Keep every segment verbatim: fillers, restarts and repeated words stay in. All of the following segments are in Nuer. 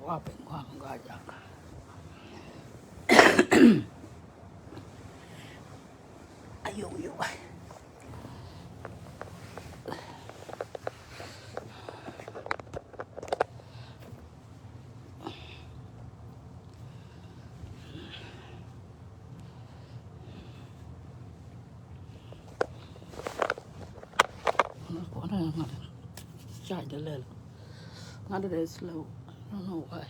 Wa piny kɔn gaa jak. Ayo, yo. Charge the level. Ŋa̱t dee slow. I don't know why.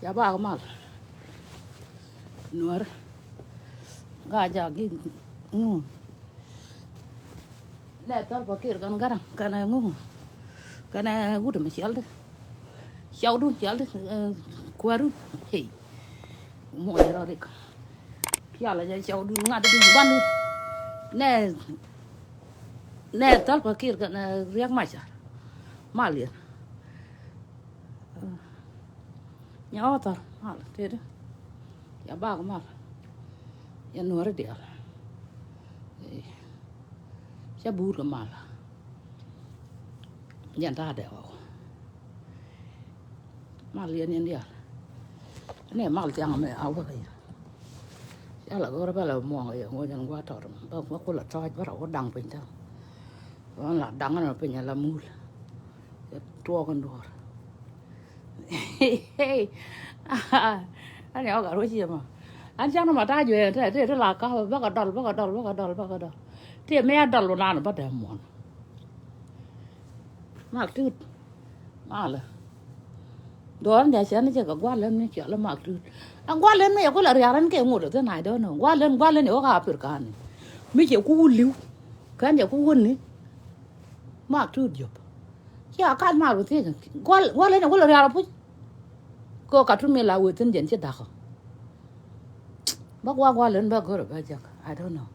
Ya bak mal. Nuɔr. Gaa jak gi ŋun. Nɛ Salva Kiir kɛn Garaŋ kɛn ŋu. Kɛn wut mi ciɛl di. Cɔwdun ciɛl di, eh, kuäärun. Hey. Muɔc rɔ rik. Pial a jɛ cɔwdun ŋa̱t di bandu. Nɛ, nɛ Salva Kiir kɛn, eh, Riek Machar. Mal yɛn. Nya ɣɔ̱ thar mal tëëdä. Ya bak mal. Ya nuɔ̱ri diaal. Eh. Ca buut kɛ mal. Yɛn ta̱a̱ dɛ ɣɔw. Mal yɛn yɛn diaal. Ni mal thiaŋ mɛ a wäk yɛ. Ca la go̱rä bä la muɔŋ yɛ ŋuɔ̱c ɛn gua̱a̱ tɔt mɛ bä, bä kulɛ tɔ̱ɔ̱c bä rɔ wä daŋ piny täämɛ. Ɣän la daŋ ɛn piny ala mul. Cɛ tuɔɔk in duɔ̱ɔ̱r. Ani ɣɔk a ruec yɛ ma. An cak ni ma ta̱a̱ juɛ tɛ tɛ tɛ la ka bä kɛ dɔl, bä kɛ dɔl, bä kɛ dɔl, bä kɛ dɔl. Tɛ mɛ a dɔl wä nan bä dɛ muɔn. Mak tut. Malɛ. Duɔ̱ɔ̱r ni a cɛ ni cɛ kɛ gua̱l lɛn ni cɛ lɛ mak tut. A gua̱l lɛn ni yɛ kulɛ riar ɛn kɛ ŋot ɛ thin, I don't know. Gua̱l lɛn, gua̱l lɛn yɛ wä ka pir ka̱n ni. Mi cɛ ku wä li̱w. Kɛn cɛ ku wä ni. Mak tut jop. Cia kal mal wä thiec. Gua̱l, gua̱l lɛn yɛ kulɛ riar ɛ puc. Kɛ ɣöö Khartoum mi la wee thi̱n jɛn ci da̱kä. Bä gua̱a̱ gua̱a̱ län bä go̱rä bä jek. I don't know.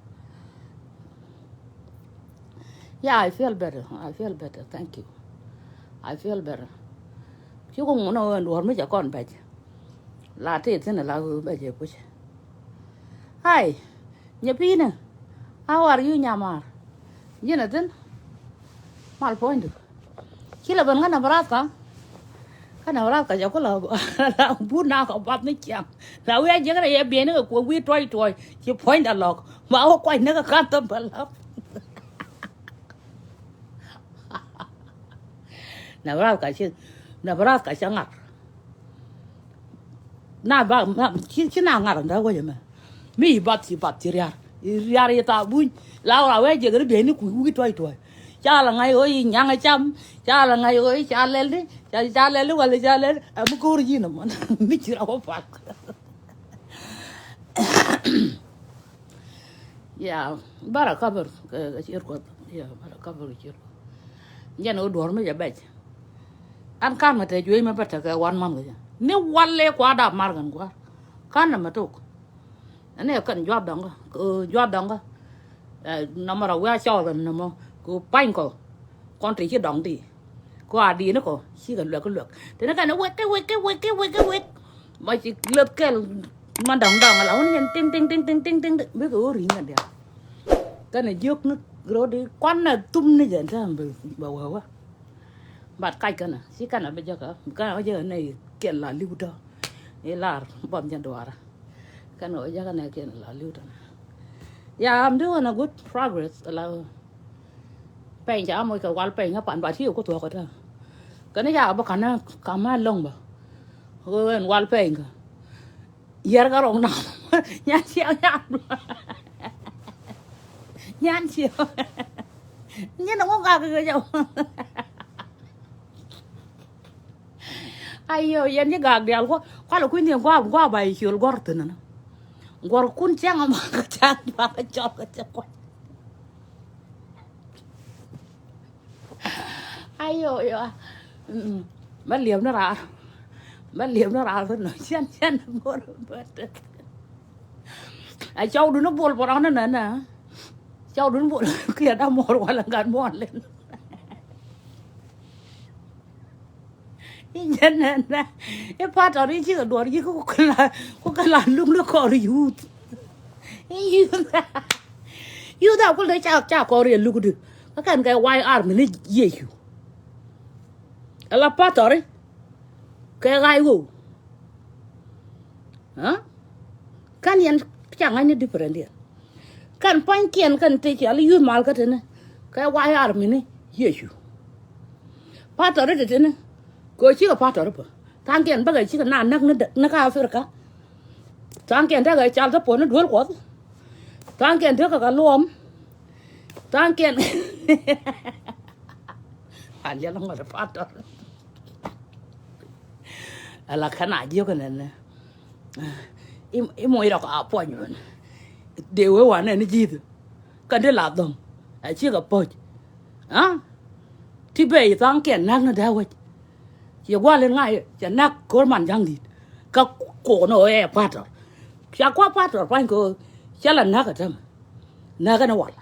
Yeah, I feel better. I feel better. Thank you. I feel better. Ci ku ŋun ɣöö ɛn duɔ̱ɔ̱r mi cɛ kɔn bɛc. La tëë thi̱n la ɣöö bɛc ɛ puc. Hi. Nyɛ pi̱i̱nä. How are you, nyamaar? Ji̱n a thi̱n. Mal puɔ̱nydu. Ci la ben kä Nebraska. Kä Nebraska jɛ ku la, la but na kɔ bath ni ciaŋ. La wi̱i̱ a jiäk rɛy yɛ bieyni kɛ kuɔ wi̱i̱ tuɔc tuɔc. Ci puɔ̱nyda lɔk. Ma wä kuany ni kɛ ka̱n thäm bä lap. Nebraska ci, Nebraska cɛ ŋa̱r. Na ba, na, ci, ci na ŋa̱r nda wä jɛ mɛ. Mi i̱ bath ci bath ci riar. I̱ riar i̱ thaak buny. La wä a wee jek ri bieyni kui̱ wuk i̱ tuɔ̱c tuɔ̱c. Ca la ŋa̱c ɣöö i̱ nyaŋ i̱ cam. Ca la ŋa̱c ɣöö i̱ ca lɛl di. Ca, ca lɛl di wala ca lɛl di. Ɛ mi ko̱r ji̱n ɛmɔ. Mi ci ra wä pal. Ya, bara kabär kɛ, kɛ cier Kuɔth. Ya, bara kabär kɛ cier Kuɔth. Jɛn ɣöö duɔ̱ɔ̱r mi jɛ bɛc. An kan mɛ te juey mɛ bä tekɛ wan man kɛ jɛ. Ni wal lɛ kua dap mar kɛn gua̱a̱r. Kan nɛ mɛ tok. Ɛn ni kɛn juath dɔŋkä, kɛ juath dɔŋkä. Ɛ, nɔmɔ rɔ wiaa cɔɔl kɛn nɔmɔ kɛ pa̱ny kɔ. Kɔn ti ci dɔŋ ti kɔ a di̱i̱n kɔ cikɛ luɛk kɛ luɛk. Tini kɛn wek kɛ wek kɛ wek kɛ wek kɛ wek. Ma ci lep kɛl ma dɔŋ dɔŋ ala wun yɛn tiŋ tiŋ tiŋ tiŋ tiŋ tiŋ. Bikɛ wä ri̱ŋ kɛn diaal. Kɛn jiök ni rot i̱ kuan na thum ni jɛn tääm bɛ wä wä. But kac kɛn ci kɛn a bi jäkä kɛn a bi jäkä nɛ kiɛn la li̱w tɔ. I̱ lar buɔth jɛn duaarä. Kɛn a bi jäkä nɛ kiɛn la li̱w tɔ. Yeah, I'm doing a good progress. La pɛny ca moc kɛ wal pɛny kä pan ba ti ku thuɔk kä tɛ. Kɛn ca bi ka̱n kam ma loŋ bä. Ɣöö ɛn wal pɛny kä. Yɛr kä rɔŋ nam. Nyan ciɛ nyan. Nyan ciɛ. Nyin ŋu gak kɛ jɛ. Ayo, yɛn ci gak dial kua, kua lɛ kui̱n thi̱n kua, kua ba yi ciöl gɔr thi̱n nä. Gɔr kun cäŋ ama kä cäŋ ba kä cɔl kä cɛ kuac. Ayo, yo. Mm. Bä liɛm ni raar. Bä liɛm ni raar bä nɔ. Cɛn, cɛn, bä nɔ. A cɔwdun ni bol bä rɔn ni nɛ nɛ. Cɔwdun bol kiɛ da mɔr wala gat mɔr len. I̱ jɛn nɛ nɛ. I̱ patɔr i̱ cikɛ duɔr ji̱ ku kɛ la, ku kɛ la luk ni kɔr yuth. Yuth. Yuth a kul dee ca, ca kɔr yɛ luk di. Kä kɛn kɛ way ar mi ni Yecu. Ala patɔri. Kɛ ɣa̱c ɣöw. Aa? Kän yɛn ca ŋa̱cni different yɛn. Kän pua̱nykiɛn kän tëë cial i̱ yuth mal kä tëni. Kɛ wa̱i̱ ar mini Yecu. Patɔr i̱ tëtëni. Kɛ ɣöö cikɛ patɔr i̱ pä. Tha̱a̱ŋkiɛn bäkɛ cikɛ na näk ni däk ni kä Africa. Tha̱a̱ŋkiɛn tekɛ cal tä puɔ̱n i̱ duel Kuɔth. Tha̱a̱ŋkiɛn tekɛ kɛ luɔm. Tha̱a̱ŋkiɛn. A liɛl ŋɔt i̱ patɔr. Ala kɛn a jiök nɛnɛ. I̱, i̱ moc rɔ ka puɔ̱ny mɛn. Dee wee wanɛ ni ji̱th. Kɛn ti la dhɔ̱ŋ. A cikɛ po̱c. Aa? Ti ben i̱ tha̱a̱ŋkiɛn näk ni dee wec. Ciɛ gua̱l in ŋa̱c cɛ näk ko̱r man ja̱ŋ di̱t. Kä ko̱k ni ɣöö ɛ patɔr. Ca kua̱ patɔr pua̱ny kɛ ɣöö cä la näk ɛ tämɛ. Näk ɛn wal.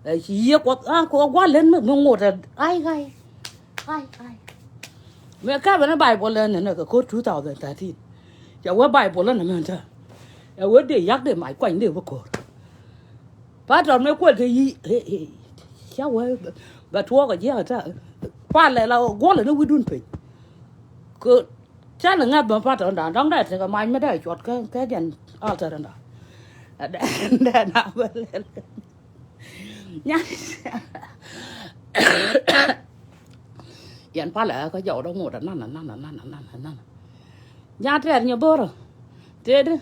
Ɛ ci yiëë Kuɔth, aa, kɛ ɣöö gua̱l in mi, mi ŋot ɛ, ay, ay. Ay, ay. Mëë kɛ ben ni Baibol ɛn ni kɛ ko̱r two thousand thirteen. Cɛ wee Baibol ɛn ni mɛn tɛ. Ɛ wee dee yak dee mac kuany dee bi ko̱r. Patɔr mëë kuɛl kɛ yi̱, ɛ, ɛ, cä wee bɛ tuɔɔk ɛ jiäk ɛ tɛ. Palɛ la guɔl ɛn ni wi̱dun piny. Kɛ Cä ni ŋäth bä patɔr in da̱a̱n dɔ̱ŋ dee tekɛ mac mi dee cuɔt kä, kä jɛn altar in da̱a̱n. Dee na bä lɛl. Nya. Yɛn palɛ kä jɔw dɔ̱ŋ ŋot anan, anan, anan, anan, anan. Nya tɛɛr nyɛ bo̱rä. Tëëdi.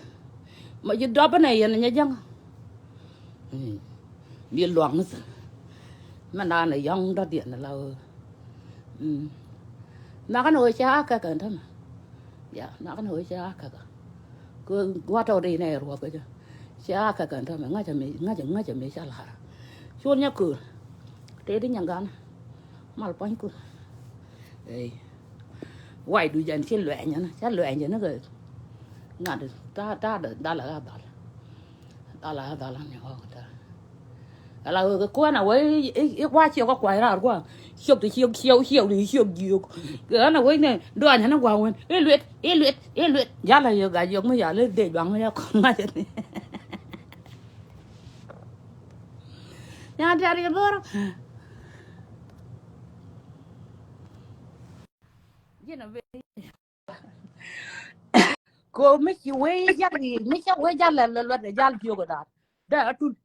Ma ji̱ dɔp inɛ yɛn nyɛ jäŋä. Mm. Bi luaŋ ni thi̱n. Mɛn da̱a̱n ɛ yɔ̱ŋ dɔ̱diɛn ala ɣöö. Mm. Nakä ni ɣöö cɛ a kɛkɛ ɛn tämɛ. Ya, nakä ni ɣöö cɛ a kɛkɛ. Kɛ gua̱t tɔ̱ di nɛ ruɔ̱p kɛ jɛ. Cɛ a kɛkɛ ɛn tämɛ. Ŋa̱cä mi, ŋa̱cä, ŋa̱cä mi ca la̱r. Cuɔ̱n nyɛ köör. Tëë di nyaŋ gan. Mal pua̱nykun. Ey. Wac du jɛn ci luɛny ɛn. Ca luɛny jɛn kɛ. Ŋa̱t ta̱a̱, ta̱a̱ dal a dhal. Dhal a dhal ni ɣɔk ta̱a̱. Ala ɣöö kɛ kuɛn a wee i̱, i̱, i̱ gua̱c ciök kä kua̱c raar gua̱a̱. Ciök ti ciök ciɛw, ciɛw ti ciök jiök. Kɛ ɣän a wee ni duany ni gua̱a̱ wen. I̱ luet, i̱ luet, i̱ luet. Jal a yök a yök mi yal i̱ dee juaŋ mi ya kɔn ŋa̱c ni. Nyan tɛ̈r yɛ bo̱rä. Ji̱n a ben. Ko mi ci wee jal, mi ca wee jal lɛ luɔt jal jiök dan. Da a tun.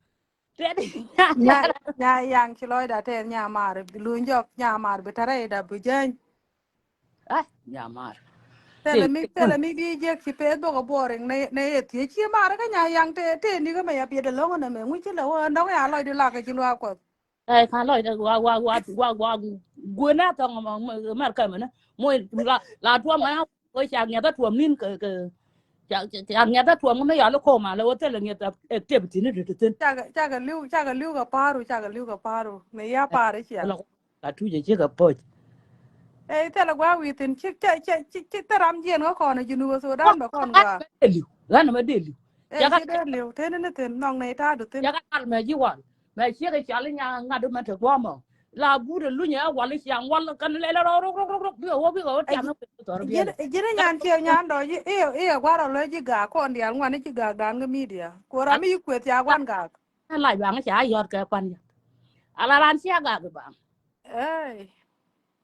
Nya, nya yaŋ ci lɔcda tɛth nya maar, luny jɔk nya maar bi tɛrɛ ida bi jäny. Ah, nya maar. Thilɛ mi, thilɛ mi bi jiɛk ci Facebook a boring ne, ne yɛ thiec ci maar kä nya yaŋ te, te ni kä mɛ ya biɛt ɛlɔŋ ɛnɛ mɛ ŋuc ci lɛ wä ɛn dɔŋ ya lɔcdi lak kɛ ci luaak Kuɔth. Ɛ, kan lɔcdɛ wa, wa, wa, wa, wa guën a thɔŋ mɛ, mɛ, mɛ kɛmɛ ni. Moc la, la tuɔm ɛ, wä ca ŋiɛth a tuɔm nin kɛ, kɛ, ca, ca, ca ŋiɛth a tuɔm ni yal ko̱ma lɛ wä thilɛ ŋiɛth a activity ni ti, ti thin. Cakɛ, cakɛ li̱w, cakɛ li̱w kɛ pa̱a̱ru, cakɛ li̱w kɛ pa̱a̱ru. Ni ya pa̱a̱r i̱ cia. La tuc ɛ cikɛ poc. Ɛ, thilɛ gua̱a̱ wi̱i̱ thi̱n, ci, ci, ci, ci, ci thil ram jiɛn kä kɔn ɛ Junub Sudan bɛ kɔn gua̱a̱. Ɣän mɛ dee li̱w. Ɛ, ci dee li̱w, teni ni thi̱n, nhɔk nɛy ta̱a̱du thi̱n. Cakɛ al mɛ ji̱ wal. Mɛ ciek i̱ cal i̱ nya ŋa̱t i̱ mɛ te gua̱a̱mɔ. La guut ɛ lunyɛ ɛ wal i̱ ciaŋ wal kɛn lɛl ɛ rɔ ruk ruk ruk ruk bikɛ wä bikɛ wä tiam ɛ kueth thɔr biɛl. Ji̱n i̱ nyan ciek nyan dɔ̱ i̱ i̱ i̱ ɛ gua̱r ɛ lɔ̱c ji̱ gaak kɔn diaal ŋuan i̱ ci gaak dan kä media. Ku ram i̱ ci kueth ca guan gaak. Ɛ lac baŋ i̱ ca yɔt kɛ pan yɔt. Ala ran cia gaak i̱ baŋ. Ey.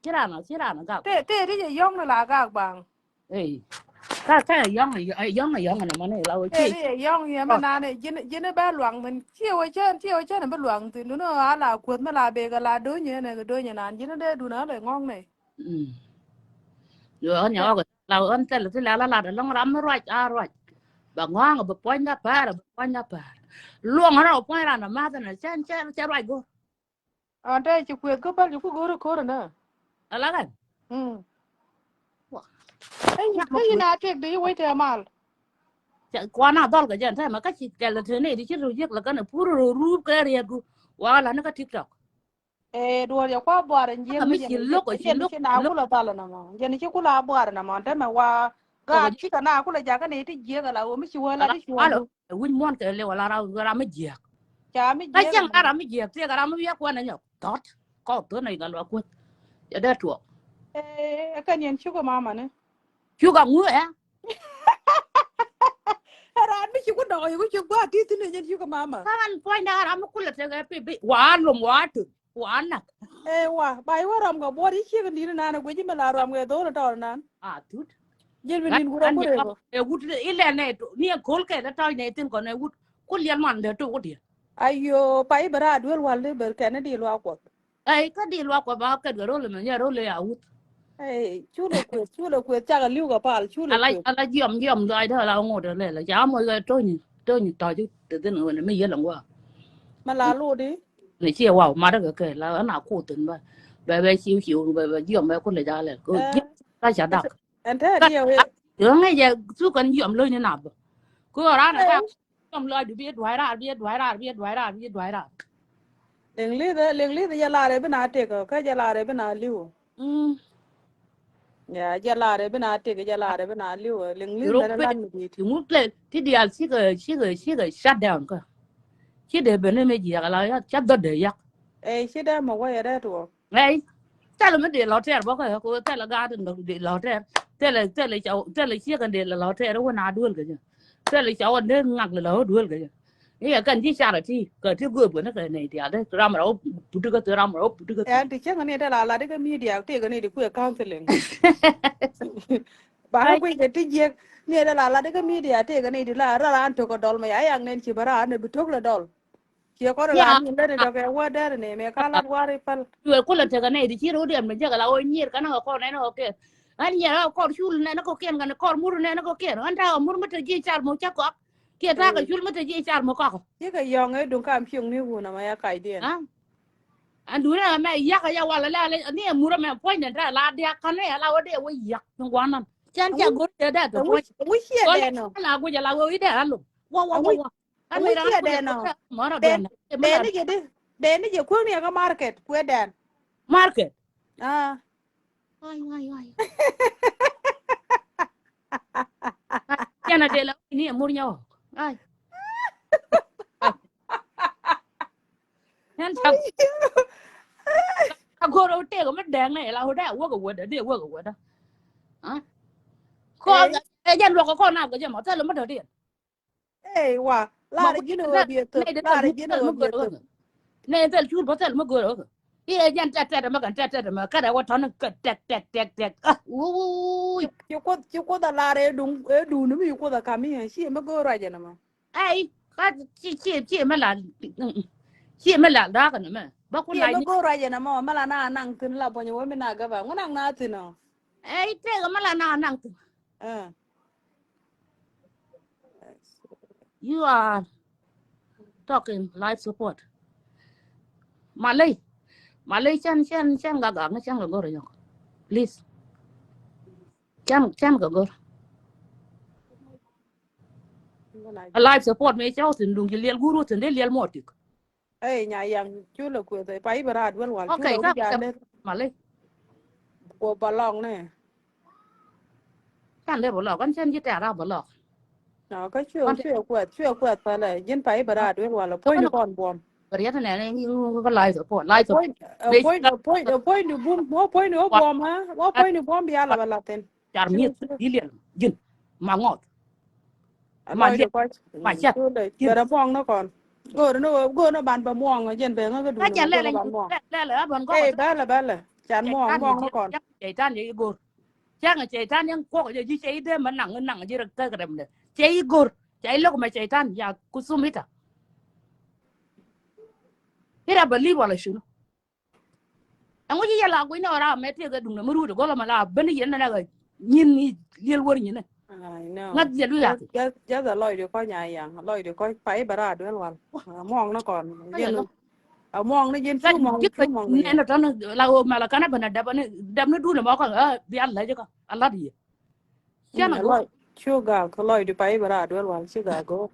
Ci ran ɔ, ci ran ɔ gak. Te, te ri jɛ yɔŋ ni la gak baŋ. Ey. Ka, ka yɔŋ, yɔŋ, yɔŋ ni mɔni la wä ci. Te ri jɛ yɔŋ yɛ mɛ nani, ji̱n, ji̱n bɛ luaŋ min. Ci wä cɛn, ci wä cɛn bɛ luaŋ thin. Dun a la kuoth mi la bek a la do̱nyɛ nɛ kɛ do̱nyɛ nan. Ji̱n dee dun a lɛ ŋɔŋ nɛ. Mm. Yo, ɣän ya wä kɛ la ɣän thɛl ti la la la dɛ lɔŋ ram mi ruac a ruac. Bɛ ŋɔŋ bɛ puɔ̱ny da pɛr, bɛ puɔ̱ny da pɛr. Luɔŋ rɔ puɔ̱ny ran a math nɛ cɛn, cɛn, cɛn ruac go̱r. Ɔn te ci kueth kä päl ci ku go̱o̱ri ko̱r nä. Ala kan. Mm. Wa. Kä yin a tek di wec te mal. Kuan a dhɔl kɛ jɛn te ma kä ci kɛl te ne di ci ru yek la kan pur ru ru kɛ riɛk gu. Wa la ni kä TikTok. Ee duɔl ya kua buar in jiek mi ci lok ci lok. Ci na kula dhal na ma. Jɛn ci kula buar na ma te ma wa. Ga ci ka na kula jakä ne ti jiek la wo mi ci wä la ti ci wä. Wi̱c muɔ̱n kɛ liw ala ram, ram mi jiääk. Ca mi jiääk. Ka cieŋ la ram mi jiääk thiek ram mi wiak kuan anyɔk thɔt. Kɔk thon na iŋa luak kuoth. Cɛ dee tuɔɔk. Ee kɛn yɛn cuk ɛ mama ni. Cuk a ŋu ɛ. Ran mi ci ku dɔk iku ci gua ti thin yɛn cuk ɛ mama. Ka ran puɔ̱ny da ram mi kulɛ tek ɛ pipi wa lom wa tun wa nak. Ɛ wa ba iwä rɔm kɛ buɔt i̱ ciek in di̱t inan ɛ guic i̱ mi la rɔm kɛ dho̱r in tɔɔr inan. A thut. Ji̱n bi ni̱n wut a ku rek ɔ. Ɛ wut ilɛ nɛ ni ɛ ko̱l kɛ lɛ tɔ̱ɔ̱c nɛ thin kɔn ɛ wut ku liɛl man dee tok wut diɛ. Ayo pa i̱ bɛ raat duel wal di ber kɛn i̱ di luak kuɔth. Ɛ kä di luak kuɔth ba kɛt kɛ rol mɛ nyɛ rol ɛ a wut. Ɛ culɛ kueth culɛ kueth cakɛ li̱w kɛ pal culɛ kueth. Ala jiɔm jiɔm lɔac dee ala ŋot ɛ lɛ lɛ ca moc kɛ to̱ny to̱ny tɔ̱c te thin ɣän mi yɛl ɛŋ wa. Mɛ la ludi. Ni ciɛ waw mat kɛ kɛ la ɣän a kuth thin bä bɛ bɛ ciw ciw bɛ bɛ jiɔm bɛ kulɛ jalɛ. Kä ca dak. Ɛn tɛ diɛ wee. Ŋäc jɛ thuk kɛn jiɔm lo̱cni nath bä. Ku ɣän raan ɛ ka jiɔm lɔcdu bi dua̱c raar bi dua̱c raar bi dua̱c raar bi dua̱c raar. Liŋ li̱th liŋ li̱th jɛ lar ɛ bi na tek kä jɛ lar ɛ bi na li̱w. Mm. Ya jɛ lar ɛ bi na tek jɛ lar ɛ bi na li̱w liŋ li̱th mɛn ɛ lat mi di̱i̱t. Ti ŋut lɛ ti diaal cikɛ cikɛ cikɛ shut down kä. Ci dee ben ni mi jiɛk ala ya ca dhɔt dee yak. Ɛ ci dee mɛ wä yɛ rɛt wä. Ŋɛc thilɛ mi dee lɔ tɛɛr bä kä kä thilɛ gaat in dee lɔ tɛɛr. Thilɛ thilɛ ca thilɛ ciek in dee lɔ tɛɛr wä na duel kɛ jɛ. Thilɛ ca wä dee ŋak lɛ lɔ duel kɛ jɛ. Ni yɛ kɛn ji̱ car a ti kɛ ti gööp kɛ ni kɛ nɛy diaal dee ram rɔ wä puti kä thil ram rɔ wä puti kä thil. Ɛn ti ciek in ni dee la la di kä media tëëk in ni di kuɛ counseling. Ba kä kui̱ kɛ ti jiek ni dee la la di kä media tëëk in ni di la rɔ ran tok kɛ dɔl mɛ ya yak nɛn ci bä ran ni bi tok lɛ dɔl. Ciɛ kɔn la ni lät ni dɔkɛ wä dɛr ni mɛ ka lat wari pal. Yuɛ kulɛ tekɛ nɛy ti ci rot diɛm ni jek la wä nyier kanɛ kɛ kɔr nɛn kɔ kiɛn. Ɣän nyier kɛ kɔr cul nɛn kɔ kiɛn kɛn kɔr mur nɛn kɔ kiɛn ɣän takɛ mur mi te jiɛ car mɔ cä kɔak. Kiɛ takɛ cul mi te jiɛ car mɔ kɔak. Cikɛ yɔŋ ɛ duŋ kam cieŋ ni wun ama ya kac diɛn. An duun ɛ mɛ yak ɛ ya wal ɛ la ni ɛ mur ɛ mɛ puɔ̱ny nɛn ta la diak kanɛ ɛ la wä dee wä yak ni guanan. Cɛn cɛ go̱r cɛ dee tɛ puɔ̱ny. Ŋuci ɛ dee nɔ. La guic ɛ la wä wi̱c dee alum. Wa wa wa wa. Ŋuci ɛ dɛn ɔ. Dɛn ni jɛ di dɛn ni jɛ kuäŋ ni ɛ kä market kuɛ dɛn. Market. Aa. Ai ai ai. Yɛn a dee la ni ɛ mur nyɔ. Ai. Yɛn ca. A go̱r ɔ tëëk mi dɛŋ ni la wä dee wä kɛ wä dee wä kɛ wä dee. Kɔn ɛ jɛn luɔk kɔn na gɛ jɛ mɔ thɛl mi dɔ̱diɛn. Ey wa lar ji̱n ɣöö biɛ thöp lar ji̱n ɣöö biɛ thöp. Nɛ thɛl cur bä thɛl mi gör ɣöö. Iɛ jɛn tɛt tɛt mɛ kɛn tɛt tɛt mɛ kɛn ɛ wä tɔn kɛ tɛk tɛk tɛk tɛk. Wuuy. Ci kuoth ci kuoth a lar ɛ duŋ ɛ duŋ ni mi ci kuoth a kam iɛ ci mi gör ruacɛ ni mɛ. Ey ka ci ci ci mi la ci mi la dak ni mɛ bä ku la. Ci mi gör ruacɛ ni mɛ mɛ la na naŋ thin la bɔny wä mi na gaba ŋu naŋ na thin ɔ. Ey tëëk mɛ la na naŋ thin. You are talking life support. Malay, Malay chan chan chan ga ga chan ga gor yok. Please. Chan chan ga gor. A life support me chao tin dung liel guru tin liel motik. Ey nya yaŋ cu lɛ kueth pa i̱ bɛ raat wɛl wal cu lɛ wi̱c a leth. Malay. Kuɔ balɔk ni. Can lɛ balɔk kan cɛn ji̱ tɛ̈r a balɔk. Kä cuɛ cuɛ kueth cuɛ kueth pälɛ ji̱n pa i̱ bɛ raat wɛl wal puɔ̱ny ni kɔn buɔm. Bɛ riɛt nɛ ni kä life support life support. Puɔ̱ny puɔ̱ny puɔ̱ny ni bum wä puɔ̱ny ni wä buɔm ha wä puɔ̱ny ni buɔm bia la bɛ la thin. Car mi̱eth di̱ liɛl ji̱n ma ŋɔth. Ma liɛl ma cɛth. Bɛrɛ muɔŋ ni kɔn. Go̱o̱r ni wee go̱o̱r ni ban bɛ muɔŋ jɛn bɛ ŋä kä duun. Kä jɛn lɛl lɛl a ban gɔk. Ey bɛlɛ bɛlɛ can muɔŋ muɔŋ ni kɔn. Cɛŋ cɛytan yɛ go̱o̱r. Cɛŋ cɛytan yɛ kuɔk jɛ ji̱ cɛy dee mɛ naŋ naŋ ji̱ rɛ kɛk rɛm dɛ. Cɛy go̱o̱r cɛy lo̱k mɛ cɛytan ya kusum ita. Ira bɛ li̱p wala shunu. Ɛŋu ci yɛ la guic ni ɣɔra mɛ tëëk ɛ duŋdɛ mi ruut ɛ gɔlɔ mɛ la ben yɛn nɛ nɛ kɛ nyin ni liel wär nyin nɛ. Ŋa̱th jɛ luiak. Jath a lɔcdɛ kɔc nya yaŋ a lɔcdɛ kɔc pa i̱ bɛ raar duel wal. Muɔŋ ni kɔn. A muɔŋ ni ji̱n cu muɔŋ cu muɔŋ ni yɛn. Nɛn tɔn la ɣöö mɛl ɛ kɛn ɛ ben ɛ dɛp ni dɛp ni duun ɛmɔ kɔn ɛ bia lɛc kä a lat yɛ. Cɛn a go̱o̱r. Cu gak lɔcdu pay bɛ raar duel wal ci gak go̱o̱r.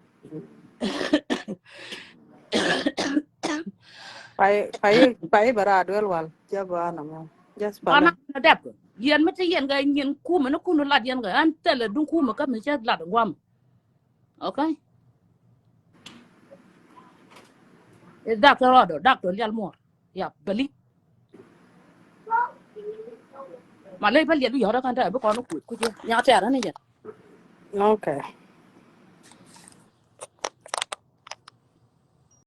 Pay pay pay bɛ raar duel wal jɛ bä anamɔ. Just pay. Ana dɛp kɛ yɛn mi ti yɛn kɛ nyin kumɛ ni kun lat yɛn kɛ an thɛlɛ duŋ kumɛ kä mi cɛ lat guam. Okay. Ɛ dak tɔ rɔɔdɔ dak tɔ lial muɔr. Ya beli. Ma ley pa liɛl bi yɔt kan ta bi kɔn kuc kuc nya tɛr ni jɛ. Okay.